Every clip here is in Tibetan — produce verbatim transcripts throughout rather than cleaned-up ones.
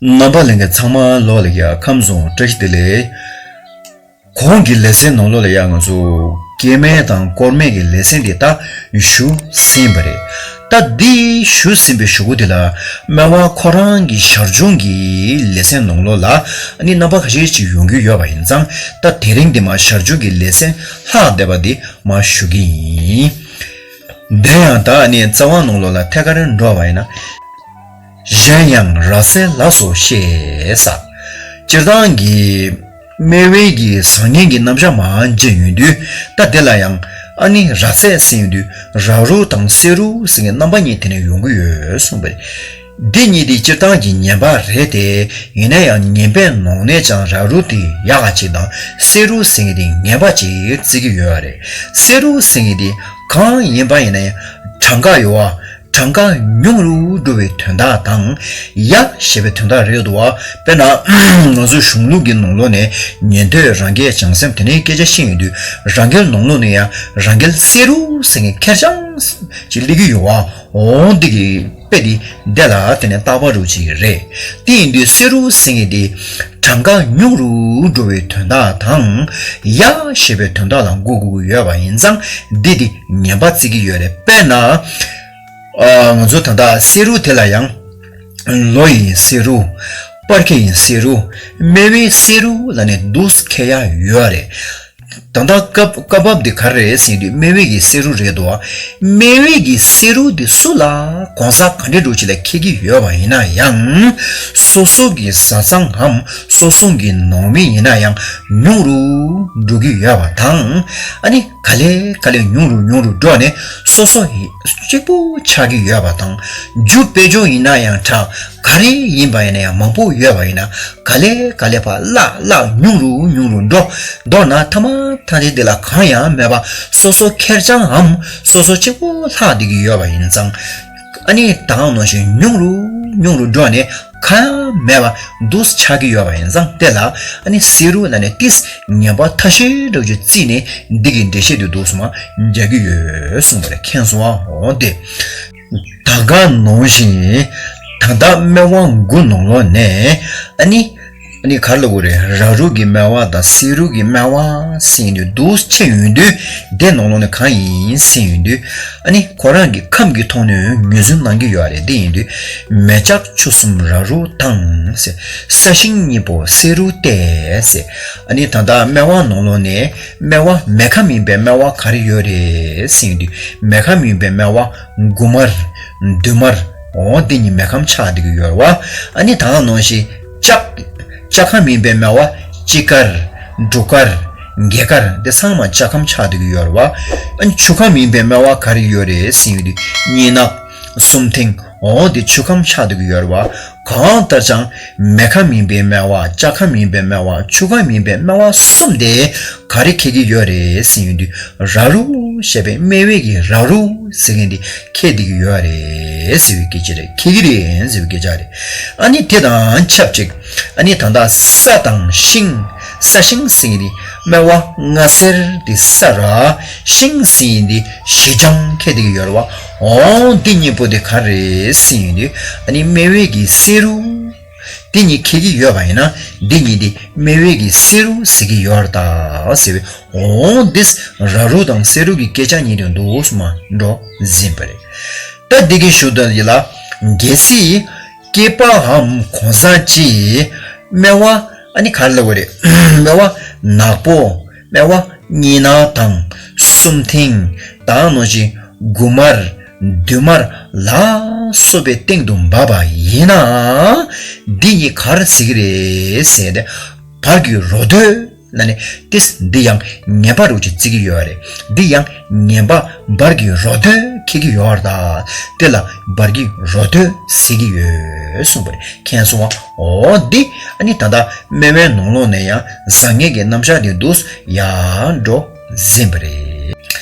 རྣམ་པ་ལྷན་རྒྱས་ཚང་མ་ལོགས་ལ་ཡ་ཁམས་བཟང་བཀྲ་ཤིས་བདེ་ལེགས། གོང་གི་ལེ་ཚན་ནང་ལོགས་ལ་ཡ་ང་ཚོ་སྐྱེ་དམན་དང་སྐོར་དམན་གྱི་ལེ་ཚན་དེ་ད་ཞུ་ཟིན་པ་རེད། ད་འདི་ཞུ་ཟིན་པའི་གཞུག་གུ་དེ་ལ་སྨེ་བ་ཁོ་རང་གི་ཞར་བྱུང་གི་ལེ་ཚན་ནང་ལོགས་ལ་ཨ་ནི་རྣམ་པ་ཁ་ཤས་ཅིག་ཡོང་གི་ཡོད་པ་ཡིན་ཙང་། ད་དེ་རིང་འདི་མ་ཞར་བྱུང་གི་ལེ་ཚན་ལྷག་བསྡད་པ་འདི་མ་ཞུ་གི་ཡིན། དེ་ཡང་ད་ཨ་ནི་རྩ་བ་ནང་ལོགས་ལ་ཐད་ཀར་འགྲོ་བ་ཡིན་ན། གཞན་ཡང་ར་བསད་ལ་སོགས་བཤད་ས། སྤྱིར་བཏང་གི་སྨེ་བའི་གི་བཟང་ངན་གྱི་རྣམ་གཞག་མར་བྱས་ཡོང་དུས། ད་དེ་ལ་ཡང་ཨ་ནི་ར་བསད་ཟེར་ཡོང་དུས་ར་རུ་དང་བསེ་རུ་ཟེར་མཁན་རྣམ་པ་གཉིས་དེ་ནས་ཡོང་གི་ཡོད་གསུངས་པ་རེད། འདི་གཉིས་དེ་སྤྱིར་བཏང་གི་ངན་པ་རེད་དེ། ཡིན་ན་ཡང་ངན་པའི་ནང་ནས་ཀྱང་ར་རུ་དེ་ཡག་ག་ཅིག་དང་བསེ་རུ་ཟེར་མཁན་དེ་ངན་པ་ཅིག་བརྩི་གི་ཡོད་རེད། བསེ་རུ་ཟེར་མཁན་དེ་གང་ཡིན་པ་ཡིན་ན་ཡང་གྲངས་ཀ་ཡོད་བ། གྲངས་ཀ་ཉུང་རུ་འགྲོ་བའི་དོན་དག་དང་། ཡ་ཞེས་པའི་དོན་དག་རེད་འདུག་བ། དཔེར་ན། ང་ཚོ་གཞུང་ལུགས་ཀྱི་ནང་ལོགས་ནས་ཉན་ཐོས་རང་རྒྱལ་བྱང་སེམས་དེ་ནས་སྐད་ཆ་བཤད་ཡོང་དུས། རང་རྒྱལ་ནང་ལོགས་ནས་ཡང་རང་རྒྱལ་བསེ་རུ་ཟེར་མཁན་ཁེར་རྐྱང་ཅིག་སླེབས་ཀྱི་ཡོད་བ། འོ་འདི་གི་དཔེ་འདི་འདི་ལ་དེ་ནས་རྟག་པ་རུ་ཅིག་རེད། དེ་ཡིན་དུས་བསེ་རུ་ཟེར་མཁན་དེ་གྲངས་ཀ་ཉུང་རུ་འགྲོ་བའི་དོན་དག་དང་། ཡ་ཞེས་པའི་དོན་དག་ལ་གོ་དགོས་ཀྱི་ཡོད་པ་ཡིན་ཙང་། འདི་དེ་ངན་པ་བརྩི་གི་ཡོད་རེད། དཔེར་ན། ཨ། ང་ཚོ་ད་ལྟ་བསེ་རུ་དེ་ལ་ཡང་ལོ་ཡི་བསེ་རུ། སྤར་ཁ་ཡི་བསེ་རུ། སྨེ་བའི་བསེ་རུ་ལབ་ནས་འདུག་སེ་ཁེལ་ཡ་ཡོད་རེད། ད་ལྟ་སྐབས་སྐབས་བབ་འདི་ག་རེ་རེད་ཟེར་དུས་སྨེ་བའི་གི་བསེ་རུ་རེད་འདུག་བ། སྨེ་བའི་གི་བསེ་རུ་འདི་སུ་ལ་གང་ཟག་ག་འདྲ་འདྲ་ཅིག་ལ་ཁེལ་གྱི་ཡོད་པ་ཡིན་ན་ཡང་། སོ་སོ་གི་བཟའ་ཚང་ངམ་སོ་སོ་གི་ནང་མི་ཡིན་ན་ཡང་ཉུང་རུ་འགྲོ་གི་ཡོད་པ་དང་། ཨ་ནི། ག་ལེ་ག་ལེ་ཉུང་རུ་ཉུང་རུ་འགྲོ་ནས་སོ་སོ་གཅིག་པུ་ཆགས་ཀྱི་ཡོད་པ་དང་། རྒྱུ་དཔལ་འབྱོར་ཡིན་ན་ཡང་འདྲ། ག་རེ་ཡིན་པ་ཡིན་ན་ཡང་མང་པོ་ཡོད་པ་ཡིན་ན། ག་ལེ་ག་ལེ་ཕར་བརླག་བརླག་ཉུང་རུ་ཉུང་རུ་འགྲོ། མདོར་ན་ཐ་མ་ཐ་དེ་འདི་ལ་གང་ཡང་མེད་པ། སོ་སོ་ཁེར་རྐྱང་ངམ་སོ་སོ་གཅིག་པུ་ལྷག་བསྡད་ཀྱི་ཡོད་པ་ཡིན་ཙང་། ཨ་ནི་ད་ག་ནང་བཞིན་ཉུང་རུ་ཉུང་རུ་འགྲོ་ནས་གང་ཡང་མེད་པ་འདུག་སེ་ཆགས་ཀྱི་ཡོད་པ་ཡིན་ཙང་། དེ་ལ་ཨ་ནི་བསེ་རུ་ལབ་ནས་ཏིས་ངན་པ་ཐ་ཤལ་འདྲ་བོ་ཅིག་བརྩིས་ནས་འདི་གི་འགྲེལ་བཤད་དེ་འདུག་སེ་མར་རྒྱག་གི་ཡོད་གསུངས་པ་རེད། མཁྱེན་སོང་ཨ། འོ་དེ། ད་ག་ནང་བཞིན་ད་ལྟ་སྨེ་བ་དགུ་ནང་ལོགས་ནས་ཨ་ནི། ཨ་ནི་ག་རེ་ལབ་དགོས་རེད། ར་རུ་གི་སྨེ་བ་དང་བསེ་རུ་གི་སྨེ་བ་ཟེར་ཡོང་དུས་འདུག་སེ་ཡོང་དུས། དེ་ནང་ལོགས་ནས་གང་ཡིན་ཟེར་ཡོང་དུས། ཨ་ནི་ཁོ་རང་གི་ཁམས་ཀྱི་ཐོག་ནས་ངོས་འཛིན་གནང་གི་ཡོད་རེད། དེ་ཡིན་དུས་མེ་ལྕགས་ཆུ་གསུམ་ར་རུ་དང་ཟེར། ས་ཞིང་གཉིས་པོ་བསེ་རུ་སྟེ་ཟེར། ཨ་ནི་ད་ལྟ་སྨེ་བ་ནང་ལོགས་ནས་སྨེ་བ་མེ་ཁམས་ཡིན་པའི་སྨེ་བ་ག་རེ་ཡོད་རེད་ཟེར་ཡོང་དུས། མེ་ཁམས་ཡིན་པའི་སྨེ་བ་དགུ་དམར། བདུན་དམར། འོ་འདི་གཉིས་མེ་ཁམས་ཆགས་བསྡད་ཀྱི་ཡོད་རེད་བ། ཨ་ནི་ད་ག་ནང་བཞིན་ལྕགས། ལྕགས་ཁམས་ཡིན་པའི་སྨེ་བ་དཔྱིད་དཀར། འབྲུག་དཀར། རྒྱས་དཀར་འདི་ཚང་མ་ལྕགས་ཁམས་ཆགས་བསྡད་ཀྱི་ཡོད་རེད་བ། ཨ་ནི་ཆུ་ཁམས་ཡིན་པའི་སྨེ་བ་ག་རེ་ཡོད་རེད་ཟེར་ཡོང་དུས་གཉིས་ནག། གསུམ་མཐིང་། འོ་འདི་ཆུ་ཁམས་ཆགས་བསྡད་ཀྱི་ཡོད་རེད་བ། གང་ལྟར་ཀྱང་མེ་ཁམས་ཡིན་པའི་སྨེ་བ། ལྕགས་ཁམས་ཡིན་པའི་སྨེ་བ། ཆུ་ཁམས་ཡིན་པའི་སྨེ་བ་གསུམ་དེ་ག་རེ་ཁེལ་གྱི་ཡོད་རེད་ཟེར་ཡོང་དུས། ར་རུ་ཞེས་པའི་སྨེ་བའི་གི་ར་རུ་ཟེར་མཁན་དེ་ཁེལ་བསྡད་ཀྱི་ཡོད་རེད་ཟེར་བའི་སྐད་ཆ་རེད། ཁེལ་གྱི་རེད་ཟེར་བའི་སྐད་ཆ་རེད། ཨ་ནི་དེ་དང་ཆབས་ཅིག་ཨ་ནི་ད་ལྟ་ས་དང་ཤིང་། ས་ཤིང་ཟེར་མཁན་དེ་སྨེ་བ་ལྔ་སེར་དེ་ས་ར། ཤིང་ཟེར་མཁན་དེ་བཞི་ལྗང་ཁེལ་བསྡད་ཀྱི་ཡོད་རེད་བ། འོ་འདི་གཉིས་པོ་དེ་ག་རེད་ཟེར་ཡོང་དུས། ཨ་ནི་སྨེ་བའི་གི་བསེ་རུ། དེ་གཉིས་ཁེལ་གྱི་ཡོད་པ་ཡིན་ན། འདི་གཉིས་དེ་སྨེ་བའི་གི་བསེ་རུ་ཟེར་གྱི་ཡོད་རེད་ད་ཟེར་བའི། འོ་འདིས་ར་རུ་དང་བསེ་རུ་གི་སྐད་ཆ་གཉིས་དེ་འདུག་སེ་མར་འགྲོ་ཟིན་པ་རེད། ད་འདི་གི་གཞུག་དེ་ལ། གལ་སྲིད་སྐྱེས་པའམ་གང་ཟག་ཅིག་སྨེ་བ། ཨ་ནི་ག་རེ་ལབ་དགོས་རེད། སྨེ་བ་ནག་པོ། སྨེ་བ་གཉིས་ནག་དང་གསུམ་མཐིང་། ད་ག་ནང་བཞིན་དགུ་དམར། བདུན་དམར་ལ་སོགས་པའི་སྟེང་དུ་འབབ་པ་ཡིན་ན། འདི་གཉིས་ག་རེ་ཟེར་གྱི་རེད་ཟེར་ཏེ། བར་གྱི་རོ་སྟོད་ལ་ནི་ཏིས་འདི་ཡང་ངན་པ་རུ་ཅིག་བརྩི་གི་ཡོད་རེད། འདི་ཡང་ངན་པ་བར་གྱི་རོ་སྟོད་ཁེལ་གྱི་ཡོད་རེད་ད། དེ་ལ་བར་གྱི་རོ་སྟོད་ཟེར་གྱི་ཡོད་གསུངས་པ་རེད། མཁྱེན་སོང་བ། འོ་འདི་ཨ་ནི་ད་ལྟ་སྨེ་བའི་ནང་ལོགས་ནས་ཡང་བཟང་ངན་གྱི་རྣམ་གཞག་དེ་འདུག་སེ་ཡར་འགྲོ་ཟིན་པ་རེད།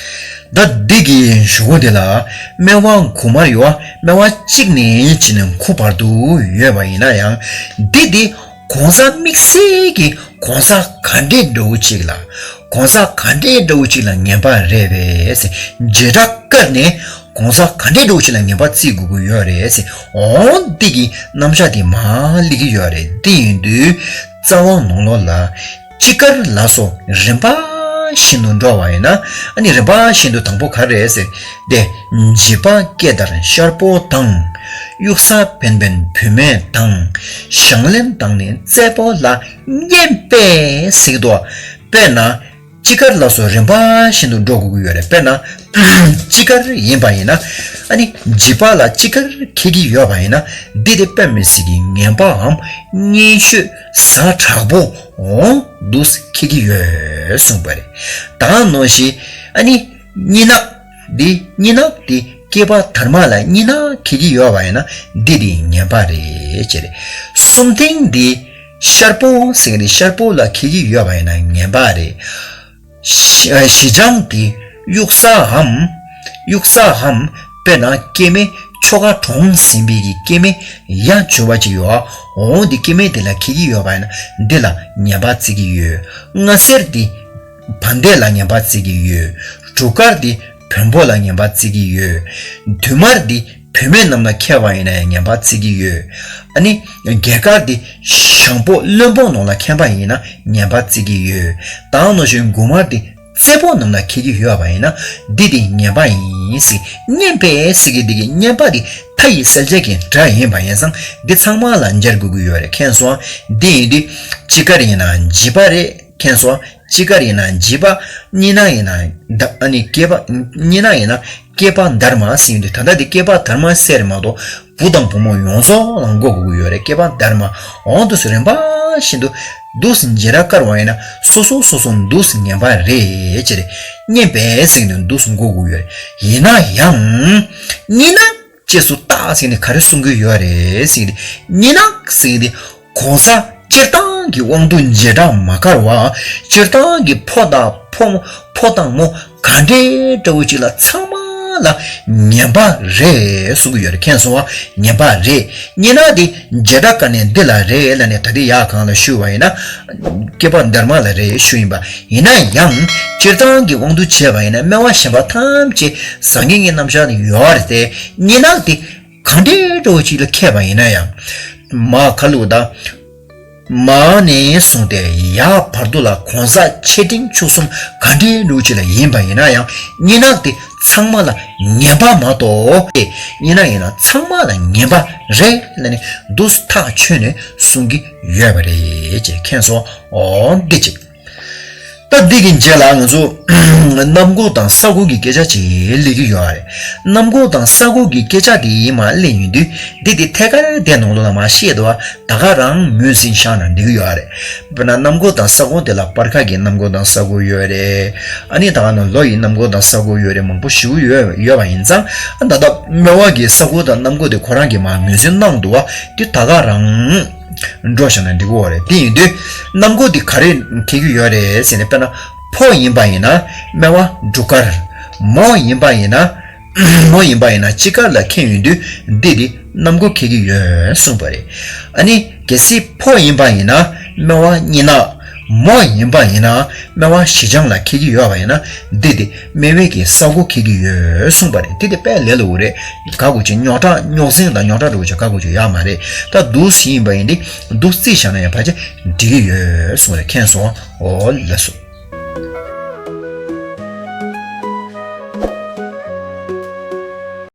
ད་འདི་གི་གཞུག་གུ་དེ་ལ་སྨེ་བ་དགུ་དམར་ཡོད་པ། སྨེ་བ་གཅིག་ནས་བྱས་ནས་དགུ་བར་དུ་ཡོད་པ་ཡིན་ན་ཡང་། འདི་དེ་གང་ཟག་དམིགས་བསལ་གྱི་གང་ཟག་ག་འདྲའི་འདྲ་བོ་ཅིག་ལ། གང་ཟག་ག་འདྲའི་འདྲ་བོ་ཅིག་ལ་ངན་པ་རེད་པས་ཟེར་བྱེ་བྲག་བཀར་ནས། གོང་ས་ག་འདྲའི་འདྲ་བོ་ཞིག་ལ་ངན་པ་བརྩི་དགོས་ཀྱི་ཡོད་རེད་ཟེར། འོ་འདི་གི་རྣམ་གཞག་དེ་མར་སླེབས་ཀྱི་ཡོད་རེད། དེ་ཡིན་དུས་རྩ་བ་ནང་ལོགས་ལ་ཅི་དཀར་ལ་སོགས་རིམ་པ་བཞིན་དུ་འགྲོ་བ་ཡིན་ན། ཨ་ནི་རིམ་པ་བཞིན་དུ་དང་པོ་ག་རེ་ཟེར་ཏེ། བྱིས་པ་སྐྱེས་དར་ཤར་པོ་དང་། གཡུག་ས་བན་བན་བུད་མེད་དང་། བྱང་ལེན་དང་ནི་བཙད་པོ་ལ་སྙན་པས་ཟེར་གྱི་འདུག་དཔེར་ན། ཅི་དཀར་ལ་སོགས་རིམ་པ་བཞིན་དུ་འགྲོ་དགོས་ཀྱི་ཡོད་རེད། དཔེར་ན། ཅི་དཀར་ཡིན་པ་ཡིན་ན། ཨ་ནི་བྱིས་པ་ལ་ཅི་དཀར་འཁེལ་གྱི་ཡོད་པ་ཡིན་ན། འདི་དེ་དཔེ་མི་སྲིད་ཀྱི་ངན་པའམ་གཉན་ཤོས་ཟ་དྲག་པོ་འོང་འདུག་འཁེལ་གྱི་ཡོད་གསུངས་པ་རེད། ད་ནང་བཞིན་ཨ་ནི་གཉིད་ནག་འདི་གཉིད་ནག་འདི་སྐྱེས་པ་དར་མ་ལ་གཉིད་ནག་འཁེལ་གྱི་ཡོད་པ་ཡིན་ན། འདི་དེ་ངན་པ་རེད་ཅེས་རེད། གསུམ་ཐེངས་འདི་ཤར་པོ་ཟེར་གྱི་རེད། ཤར་པོ་ལ་འཁེལ་གྱི་ཡོད་པ་ཡིན་ན་ངན་པ་རེད། བྱི་བྱི་ལྗང་དེ་གཡུག་སའམ། གཡུག་སའམ། དཔེར་ན་སྐྱེ་དམན་ཁྱོ་ག་གྲོངས་ཟིན་པའི་གི་སྐྱེ་དམན་ཡ་བྱུང་བ་ཅིག་ཡོད། འོ་འདི་སྐྱེ་དམན་དེ་ལ་འཁེལ་གྱི་ཡོད་པ་ཡིན་ན་འདི་ལ་ངན་པ་བརྩི་གི་ཡོད། རྔ་སེར་དེ་བན་དེ་ལ་ངན་པ་བརྩི་གི་ཡོད། གྲུ་དཀར་དེ་བོན་པོ་ལ་ངན་པ་བརྩི་གི་ཡོད། དུང་དམར་དེ་བུད་མེད་རྣམས་ལ་འཁེལ་བ་ཡིན་ན་ཡང་ངན་པ་བརྩི་གི་ཡོད། ཨ་ནི་རྒྱ་གར་དེ་ཞང་པོ་བློན་པོ་རྣམས་ལ་འཁེལ་བ་ཡིན་ན་ངན་པ་བརྩི་གི་ཡོད། ད་ནང་བཞིན་དགུ་དམར་དེ་བཙད་པོ་རྣམས་ལ་འཁེལ་གྱི་ཡོད་པ་ཡིན་ན་འདི་དེ་ངན་པ་ཡིན་ཟེར། སྙན་པས་ཟེར་གྱི་འདི་གི་སྙན་པ་དེ་མཐའ་ཡི་གསལ་བྱེད་ཀྱི་སྒྲ་ཡིན་པ་ཡིན་ཙང་འདི་ཚང་མ་ལ་སྦྱར་དགོས་ཀྱི་ཡོད་རེད། མཁྱེན་སོང་། འདི་ཡིན་དུས་ཅི་དཀར་ཡིན་ན་བྱིས་པ་རེད། མཁྱེན་སོང་། ཅི་དཀར་ཡིན་ན་བྱིས་པ། གཉིད་ནག་ཡིན་ན་ད་ཨ་ནི་སྐྱེས་པ། གཉིད་ནག་ཡིན་ན་སྐྱེས་པ་དར་མ་ཟེར་ཡོང་དུས་ད་ལྟ་འདི་སྐྱེས་པ་དར་མ་ཟེར་མ་གཏོགས་བུ་དང་བུ་མོ་ཡོངས་རྫོགས་ལ་གོ་དགོས་ཀྱི་ཡོད་རེད། སྐྱེས་པ་དར་མ། འོ་འདུག་སེ་རིམ་པ་བཞིན་དུ་འདུག་སེ་འཇལ་ར་དཀར་བ་ཡིན་ན་སོ་སོ་སོ་སོ་འདུག་སེ་ངན་པ་རེད་ཅེས་རེད། གཉིད་པས་ཟེར་ཡོང་དུས་འདུག་སེ་གོ་དགོས་ཀྱི་ཡོད་རེད། ཡིན་ན་ཡང་། གཉིད་ནག་ཅེས་སུ་བཏགས་ཟེར་ནས་ག་རེ་གསུང་གི་ཡོད་རེད་ཟེར་ནས། གཉིད་ནག་ཟེར་ནས་གོང་ས་སྤྱིར་བཏང་གི་དབང་དུ་བྱེ་བྲག་མ་དཀར་བ། སྤྱིར་བཏང་གི་ཕོ་དང་ཕོ་མོ་ཕོ་དང་མོ་ག་འདྲའི་འདྲ་བོ་ཅིག་ལ་ཚང་མ་ལ་ངན་པ་རེད་གསུང་གི་ཡོད་རེད། མཁྱེན་སོང་བ། ངན་པ་རེད། གཉིད་ནག་དེ་བྱེ་བྲག་དཀར་ནས་འདི་ལ་རེད་ལབ་ནས་ད་དེ་ཡག་གང་ལ་ཞུ་བ་ཡིན་ན། སྐྱེས་པ་དར་མ་ལ་རེད་ཞུ་ཡིན་པ། ཡིན་ན་ཡང་སྤྱིར་བཏང་གི་དབང་དུ་བྱས་པ་ཡིན་ན་སྨེ་བ་གཞན་པ་ཐམས་ཅད་བཟང་ངན་གྱི་རྣམ་གཞག་ནི་ཡོད་རེད་དེ། གཉིད་ནག་དེ་གང་འདྲའི་འདྲ་བོ་ཅིག་ལ་འཁེལ་བ་ཡིན་ན་ཡང་། མ་ཁ་ལུག་དང་། མ་ནས་བཟུང་སྟེ་ཡར་བར་དུ་ལ་གོང་ས་མཆེད་སྤྲིང་བཅུ་གསུམ་ག་འདྲའི་འདྲ་བོ་ཅིག་ལ་ཡིན་པ་ཡིན་ན་ཡང་གཉིད་ནག་དེ་ཚང་མ་ལ་ངན་པ་མ་གཏོགས་ཏེ། གཉིད་ནག་ཡིན་ན་ཚང་མ་ལ་ངན་པ་རེད་ལབ་ནས་འདུག་སེ་ཐག་ཆོད་ནས་གསུང་གི་ཡོད་པ་རེད་ཅེས། མཁྱེན་སོང་། འོ་འདི་ཅིག་ད་འདི་གི་རྗེས་ལ་ང་ཚོ་གནམ་སྒོ་དང་ས་སྒོ་གི་སྐད་ཆ་ཅིག་སླེབས་ཀྱི་ཡོད་རེད། གནམ་སྒོ་དང་ས་སྒོ་གི་སྐད་ཆ་དེ་མར་སླེབས་ཡོང་དུས་འདི་དེ་ཐད་ཀར་དེ་ནང་ལོགས་ལ་མར་བཤད་འདུག་བ། ད་ག་རང་ངོས་ཟིན་བཞག་ན་འགྲིག་གི་ཡོད་རེད། དཔེར་ན་གནམ་སྒོ་དང་ས་སྒོ་དེ་ལ་སྤར་ཁ་གི་གནམ་སྒོ་དང་ས་སྒོ་ཡོད་རེད། ཨ་ནི་ད་ག་ནང་ལོ་ཡི་གནམ་སྒོ་དང་ས་སྒོ་ཡོད་རེད། མང་པོ་ཞེ་པོ་ཡོད་ཡོད་པ་ཡིན་ཙང་། ཨ་ད་ལྟ་སྨེ་བ་གི་ས་སྒོ་དང་གནམ་སྒོ་དེ་ཁོ་རང་གིས་མར་ངོས་ཟིན་གནང་འདུག་བ། དེ་ད་ག་རང་འགྲོ་བཞག་ན་འགྲིག་གི་ཡོད་རེད། དེ་ཡིན་དུས་གནམ་སྒོ་དེ་ག་རེ་འཁེལ་གྱི་ཡོད་རེད་ཟེར་ནས། དཔེར་ན་ཕོ་ཡིན་པ་ཡིན་ན་སྨེ་བ་འབྲུག་དཀར། མོ་ཡིན་པ་ཡིན་ན། མོ་ཡིན་པ་ཡིན་ན་ཅི་དཀར་ལ་འཁེལ་ཡོང་དུས་འདི་དེ་གནམ་སྒོ་འཁེལ་གྱི་ཡོད་གསུངས་པ་རེད། ཨ་ནི་གལ་སྲིད་ཕོ་ཡིན་པ་ཡིན་ན་སྨེ་བ་གཉིད་ནག། མོ་ཡིན་པ་ཡིན་ན་སྨེ་བ་བྱི་ལྗང་ལ་འཁེལ་གྱི་ཡོད་པ་ཡིན་ན་འདི་དེ་སྨེ་བའི་གི་ས་སྒོ་འཁེལ་གྱི་ཡོད་གསུངས་པ་རེད། འདི་དེ་དཔེ་ལས་སླ་པོ་རེད། ག་གོ་ཅིག་རྙོག་དྲ་རྙོག་ཟིང་དང་རྙོག་དྲ་འདྲ་བོ་ཅིག་ག་གོ་ཅིག་ཡོད་མ་རེད། ད་འདུག་སེ་ཡིན་པ་ཡིན་དུས་འདུག་སེ་བཞག་ན་ཡང་ཕལ་ཆེར་འགྲིག་གི་ཡོད་གསུངས་རེད། མཁྱེན་སོང་། འོ་ལགས་སོ།